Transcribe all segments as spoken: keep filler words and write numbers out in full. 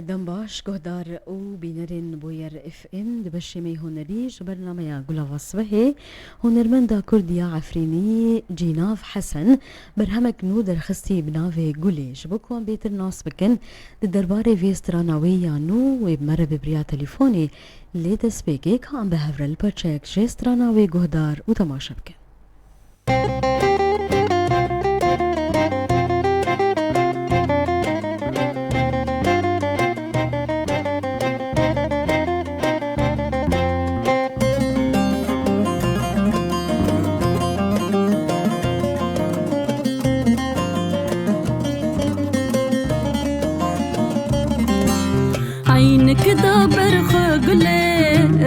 Dem baş, guhdar û bînerên Boyer F M, di beşê me yê hunerî ji bernameya Gulava Sibehê, hunermenda Kurd ya Efrînî Cînav Hesen berhemek nû derxistî bi navê Gulê. Ji bo ku em bêtir nas bikin, di derbarê vê strana wê ya nû wê bi me re bi bi riya telefonê, lê destpêkê ka em bi hev re li parçeyek ji strana wê guhdar û temaşe bikin. Eynik da ber xwe gulê,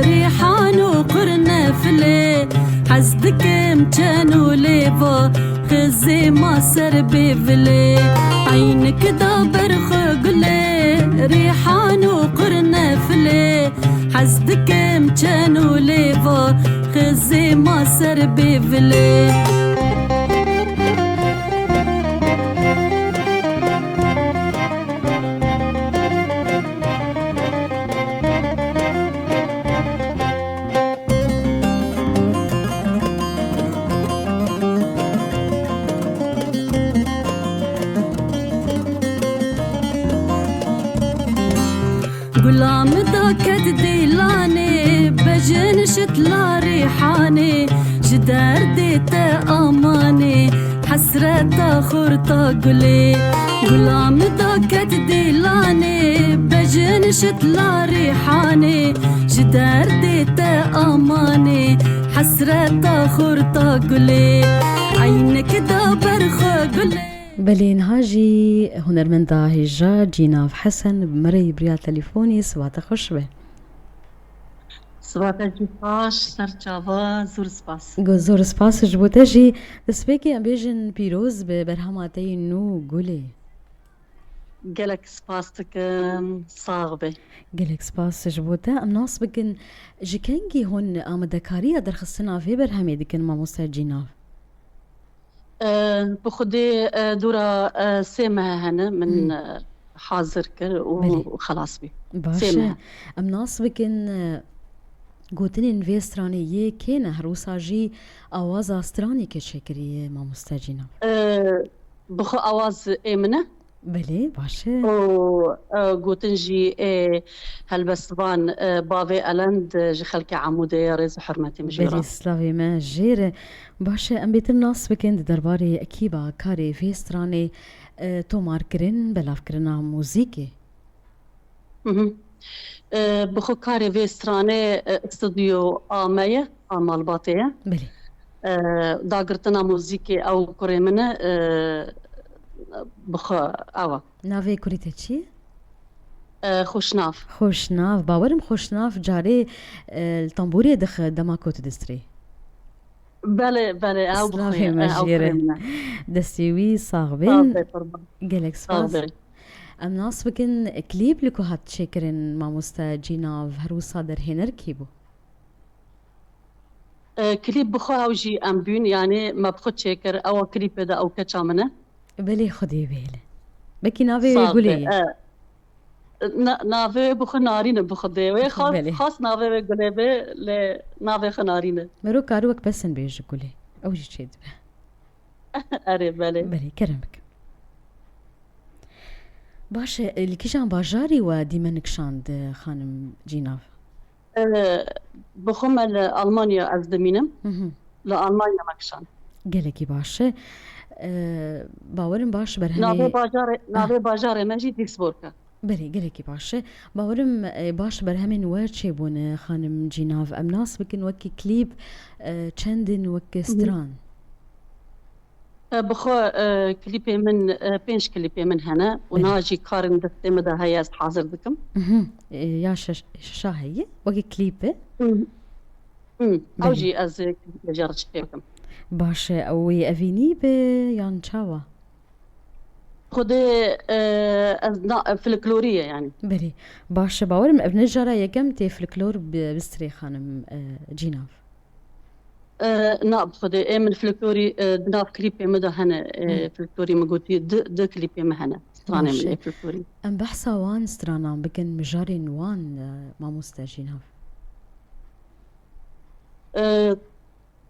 rîhan û qurnefilê. Hez dikim çen û lêva, xizê ma ser bê vilê. Eynik da ber xwe gulê, rîhan û qurnefilê. Hez dikim çen û lêva, xizê ma ser bê vilê. Gula min da ket dîlanê, bejin şitla rîhanê, ji derdê te amanê, hesreta xurta gulê. Gula min da ket dîlanê, bejin şitla rîhanê, ji derdê te amanê, hesreta xurta gulê. Eynik da ber xwe gulê. Belê, niha jî hunermenda hêja Cînav Hesen bi me re yî bi riya telefonê. Siba te xweş be. Siba te jî xweş, ser çava, zor spas. Go, zor spas ji bo te jî. Destpêkê em bêjin pîroz be berhema te yî nû Gulê. Gelek spas dikim, sax be. Gelek spas ji bo te. Em nas bikin, ji kengî hûn amadekariya derxistina vê berhemê dikin, mamoste Cînav? E, bi xwedê, e, dûra, e, sê mehe hene min, Hmm. e, hazir kir û Belê. xelas bî. Baş Sê e. mehe. Em nas bikin, e, gotinên vê stranê yê kê ne? Her wisa jî awaza stranê kê çêkiriye, mamoste Cînav? E, bi xwe awaz ê min e. Belê, baş e. Û, e, gotin jî ê helbestvan, e, bavê Elend, e, ji xelkê Amûdê ye, rêz û hurmetê min ji we Belê, re. Slavê me jê re. Baş e, em bêtir nas bikin di derbarê ekîba karê vê stranê, e, tomarkirin, belavkirina muzîkê. Mhm. E, bi xwe karê vê stranê, e, stûdyo A me ye, A malbatê ye. Belê. E, dagirtina muzîkê ew kurê min e, e, bi xwe ew e. Navê kurê te çi ye? E, Xweşnav. Xweşnav. Bawerim Xweşnav carê, e, li tembûrê dixe dema ku tu distrê. Belê, belê, ew bi xwe Slavê ye, me e, ew jê re. kurê min e. Destê wî sax Sax bin. be, qurban. Gelek Sax spas. be. Em nas bikin, klîp li ku hat çêkirin, mamoste Cînav, her wisa derhêner kî bû? E, klîp bi xwe ew jî em bûn, yanî me bi xwe çêkir, ewa klîpê de ew keça min e. Belê, Xwedê bihêle. Belkî navê wê Sax Gulê be. ye. E, na-, navê wê bi xwe Narîn e, bi Xwedê. Wê xas, Belê. xas navê wê Gulê be, lê navê xwe Narîn e. Mero kar wek pesin bêje Gulê. Ew jî çêdibe. Erê, belê. Belê, kerem bikin. Baş e, li kîjan bajarî we dîme nikşand, xanim Cînav? E, bi xwe me li Almanya ez dimînim. Hı hı. Li Almanya me kişand. Gelekî baş e. E, bawerim baş berhemê Navê bajarê, Ah. navê bajarê me jî Duisburg e. Belê, gelekî baş e. Bawerim, e, baş berhemên we çêbûne, xanim Cînav. Em nas bikin wekî klîp, e, çendin wekî Hı hı. stran. E, bi xwe, e, klîpê min, e, pênc klîpê min hene û Belê. niha jî karên destê min de heye, ez hazir dikim. Mhm. E, ya şeş-, şeşa heye, wekî klîp e? Hı. Hı. Ew Belê. jî ez, e, klîpê jê re çêbikim. Baş e, ew wê evînî be yan çawa? Xwedê, e, ez na, folklorî ye yanî. Belê. Baş e, bawerim ev ne cara yekem tê folklor bi, bistrê xanim, e, Cînav. E, na, bi Xwedê, ê min folklorî, e, di nav klîpê min de hene, e, Hı. folklorî min gotî, di, di klîpê min hene. stranê min ê folklorî. Em behsa wan stranan bikin, mijarên wan, e, mamoste Cînav. E,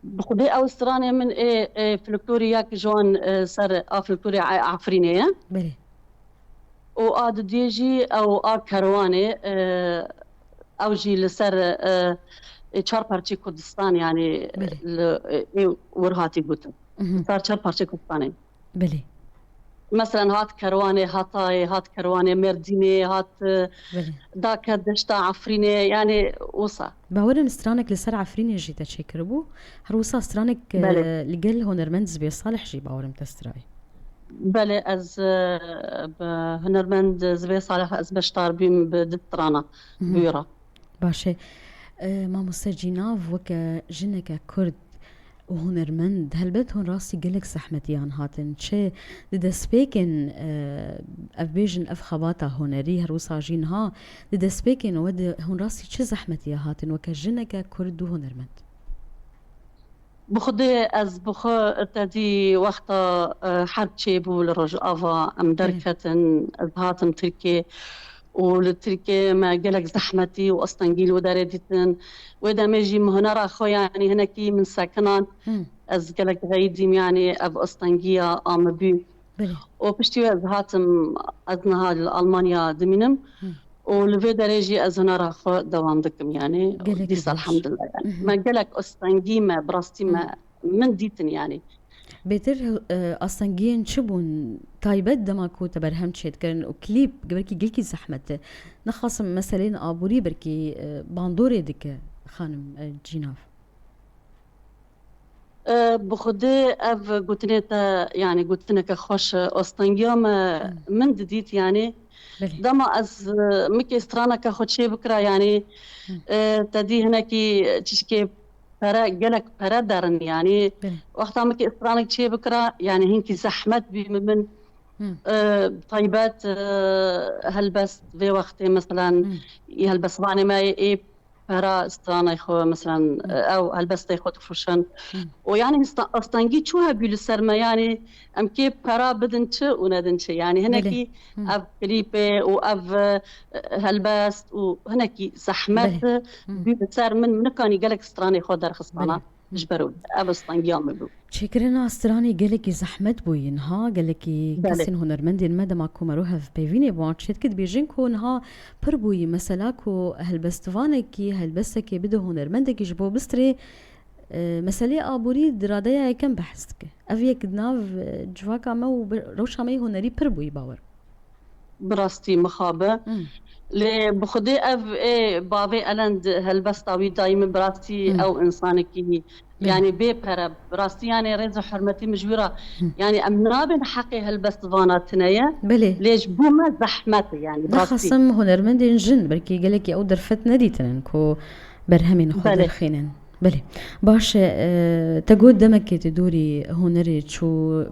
bi xwedê ew stranê min ê, ê folklorî yek ji wan, e, ser a folklorê Efrînê ye. Belê. Û a didiyê jî ew a Kerwanê, e, ew jî li ser, e, ê çar parçeyê Kurdistan, yanî Belê. li, e, ê wir hatî gotin. Mhm. Li ser çar parçeyê Kurdistanê. Belê. Meselen hat Kerwanê, Hatayê, hat Kerwanê, Mêrdînê, hat, e, Belê. dake deşta Efrînê, yanî wisa. Bawerim stranek li ser Efrînê jî te çêkiribû. Her wisa stranek, e, Belê. li gel hunermend Zibê Salih jî bawerim te strayê. Belê, ez, e, bi hunermend Zibê Salih ez beşdar bûm bi du strana Mhm. bûra. Baş e. E, mamoste Cînav, weke jineke Kurd û hunermend, helbet hûn rastî gelek zehmetiyan hatin. Çi di destpêkên, e, ev bêjin, ev xebata hunerî, her wisa jî niha di destpêkên we de hûn rastî çi zehmetiya hatin weke jineke Kurd û hunermend? Bi xwedê ez bi xwe te dî wexta, e, herb çêbû li Rojava, em Belê. derketin, ez hatim Tirkiyê û li Tirkiyê me gelek zehmetî û astengî li wê derê dîtin. Wê demê jî min hunera xwe, yanî hinekî min sekinan, Hmm. ez gelek xeyidîm, yanî ev astengiya a min bû. Belê. Û piştî wê ez hatim, ez niha li Almanya dimînim. Hmm. Û li vê derê jî ez hunera xwe dewam dikim, yanî Gelekî dîsa baş. elhamdulillah, yanî. Mhm. Me gelek astengî me, bi rastî me, Mhm. min dîtin, yanî. Bêtir, e, astengiyên çi bûn? Taybet dema ku te berhem çêdikirin û klîp, belkî gelkî zehmet e. Nexasim meselên aborî belkî, e, bandorê dike, xanim, e, Cînav. E, bi xwedê ev gotinê te, yanî gotineke xweş e. Astengiya me, Hmm. min didît, yanî Belê. dema ez, e, mikê straneke xwe çê bikira, yanî, Hmm. e, te dî hinekî çişkê pere, gelek pere derin, yanî Belê. wexta mikê stranek çê bikira, yanî hinkî zehmet bî min, Hmm. e, taybet, e, helbest vê wextê, meselen, Hmm. helbestvanê me ê pera stranê xwe, meselen, Hmm. ew helbestê xwe difroşin. Hmm. Û yanî sta-, astengî çû hebû li ser me, yanî em kê pera bidin çi û nedin çi. Yanî hinekî Belê. Hmm. ev klîpê û ev, e, helbest û hinekî zehmet Belê. Hmm. bû li ser min, min nikanî gelek stranê xwe derxistana. Belê. Hmm. Ji ber wê ev astengiya min bû. Çêkirina stranê gelekî zehmet bûyî niha, gelekî Belê. kesên hunermendên me dema ku me ro hevpeyvînê bi wan çêdike dibêjin ku niha pir bûyî. Mesela ku helbestvanekî, helbestekê bide hunermendekî ji bo bistrê, e, meselê aborî di radeya yekem behs dike. Ev yek di nav, e, civaka me û bi-, rewşa me yê hunerî pir bûyî bawer. Bi rastî mixabin. Hmm. Lê bi xwedê ev ê bavê Elend helbesta wî dayî min, bi rastî Hmm. ew insanekî, Belê. yanî bê pere, bi rastî, yanî rêz û hurmetî min ji wî re, Hmm. yanî em nabên heqê helbestvana tune ye. Belê. Lê ji bo me zehmet e, yanî bi rastî. Nexasim hunermendên jin, belkî gelekî ew derfet nedîtinin ku berhemên xwe Belê. derxînin. Belê. Baş e, e, te got demekê tu dûrî hunerê çû,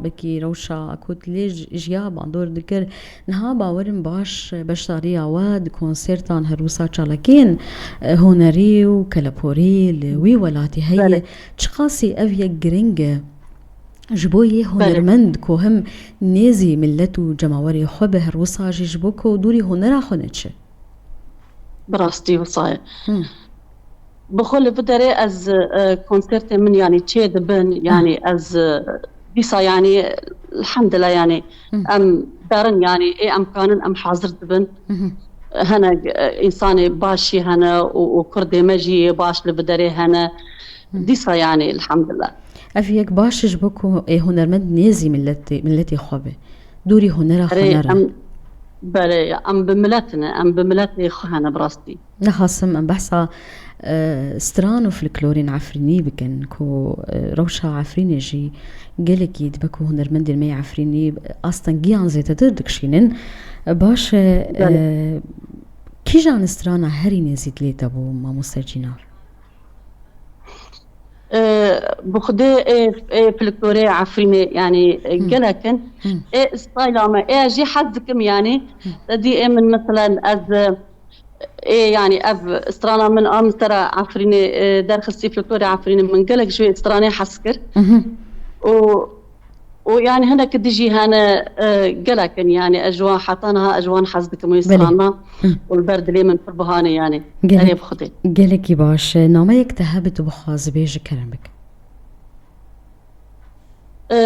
belkî rewşa ku tu lê j-, jiya bandor dikir. Niha bawerim baş, e, beşdariya we di konsertan her wisa çalakiyên, e, hunerî û keleporî li wî welatî heye. Belê. Çiqasî ev yek giring e ji bo yê Belê. hunermend ku him nêzî millet û cemawerê xwe be, her wisa jî ji bo ku dûrî hunera xwe neçe. Bi rastî wisa ye. Hmm. Bi xwe li vê derê ez, e, konsertê min, yanî çê dibin, yanî ez, e, dîsa, yanî elhamdulillah, yanî Hmm. em derin, yanî ê em kanin em hazir dibin. Mhm. Hene, e, însanê baş jî hene û, û kurdê me jî yê baş li vê derê hene. Hmm. Dîsa, yanî elhamdulillah. Ev yek baş e ji bo ku ê hunermend nêzî milletê, milletê xwe be. Dûrî hunera xwe Erê, nere. em, belê, em bi milet ne, em bi miletê xwe hene bi rastî. Nexasim em behsa, e, stran û folklorên Efrînî bikin ku, e, rewşa Efrînê jî gelekî dibe ku hunermendên me yê Efrînî astengiyan zêdetir dikişînin. E, baş e, Belê. e, kîjan strana herî nêzî dilê te bû, mamoste Cînav? E, bi xwedê ê, ê folklorê Efrînê, yanî, e, Hı. gelek in. Hı. Ê stayla me, ê ez jî hez dikim, yanî, Hı. te dî ê min, meselen, ez, e, ê, yanî, ev strana min a min sera Efrînê, e, derxistî folklorê Efrînê, min gelek ji wê stranê hez kir. Hı hı. Û û yani hinek di jî hene, e, gelek in, yani ez ji wan heta niha ez ji wan hez dikim wê Belê. strana Hı. û li ber dilê min pir buha ne yani. Gelek, Erê bi Xwedê. Gelekî baş. Nameyek te hebe tu bixwazî bêje kerem bike. E,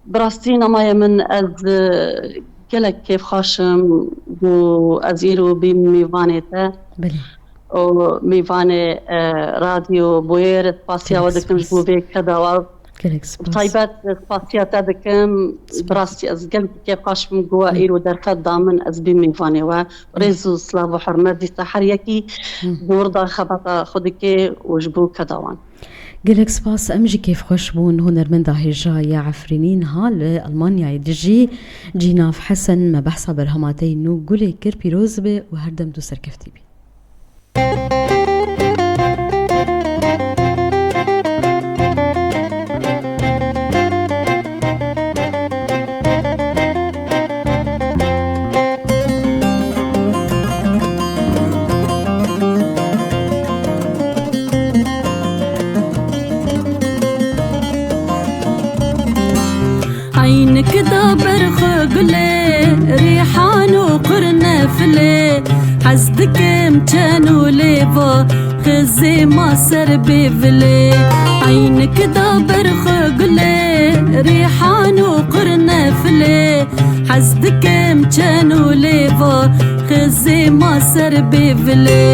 bi rastî nameyê min ez, e, gelek kêfxweş im ku ez îro bîm mêvanê te. Belê. û mêvanê, e, Radyo Bûyêr, spasiya we Gelek dikim ji bo spas. vê keda we. Gelek Bi spas. taybet spasiya te dikim. Spas. Bi rastî ez gelek kêfxweş bûm ku we Hı. îro derfet da min ez bîm mêvanê we. Hı. Rêz û silav û hurmet dîsa her yekî Hı. di wir de xebata xwe dike û ji bo keda wan. Gelek spas. Em jî kêfxweş bûn. Hunermenda hêja ya Efrînî niha li Almanyayê dijî. Cînav Hesen me behsa berhema te yî nû Gulê kir, pîroz be û her dem tu serkeftî bî. Eynik da ber xwe gulê, rîhan û qurnefilê. Hez dikim çen û lêva, xizê ma ser bê vilê. Eynik da ber xwe gulê, rîhan û qurnefilê. Hez dikim çen û lêva, xizê ma ser bê vilê.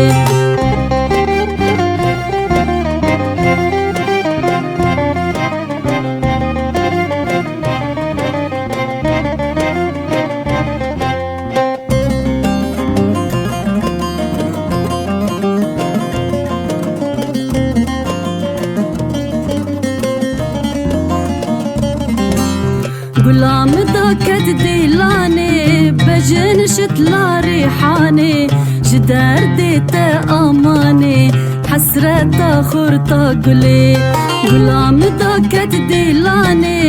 Gula min da ket dîlanê, bejin şit la rîhanê, ji derdê te amanê, hesreta xurta gulê. Gula min da ket dîlanê,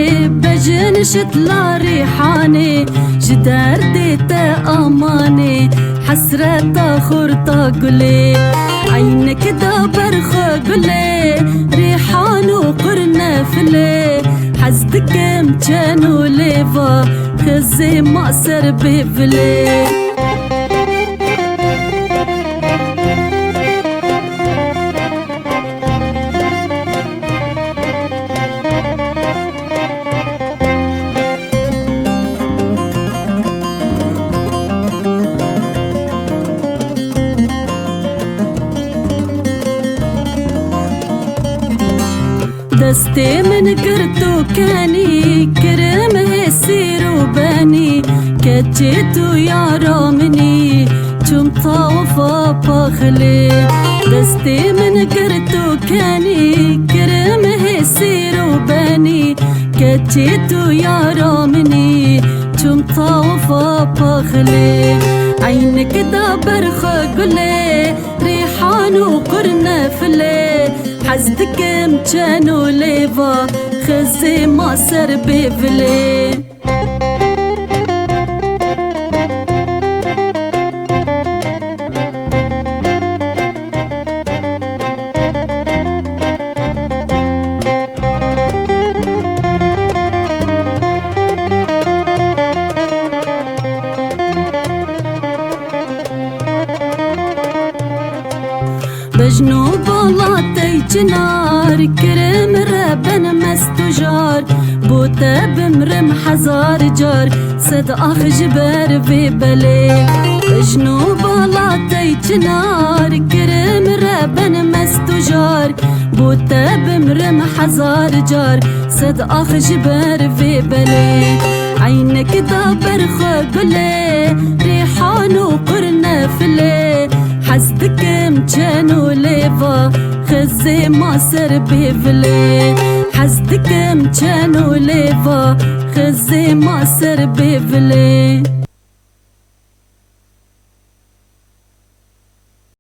bejin şit la rîhanê, ji derdê te amanê, hesreta xurta gulê. Eynik da ber xwe gulê, rîhan û qurnefilê. Hez dikim çen û lêva, xizê ma ser bê vilê. Destê min girt û kenî, kirim hêsîr û benî, keçê tu yara min î, çûm tawafa paxilê. Destê min girt û kenî, kirim hêsîr û benî, keçê tu yara min î, çûm tawafa paxilê. Eynik da ber xwe gulê, rîhan û qurnefilê. Hez dikim çen û lêva, xizê ma ser bê vilê. Bejno bala tey çinar, kirim re ben mest û jar, bo te bimrim hezar car, sed ax ji ber vê belê. Bejno bala tey çinar, kirim re ben mest û jar, bo te bimrim hezar car, sed ax ji ber vê belê. Eynek da ber xwe gulê, rîhan û qurnefilê. Hez dikim çen û lêva, xizê ma ser bê vilê. Hez dikim çen û lêva, xizê ma ser bê vilê.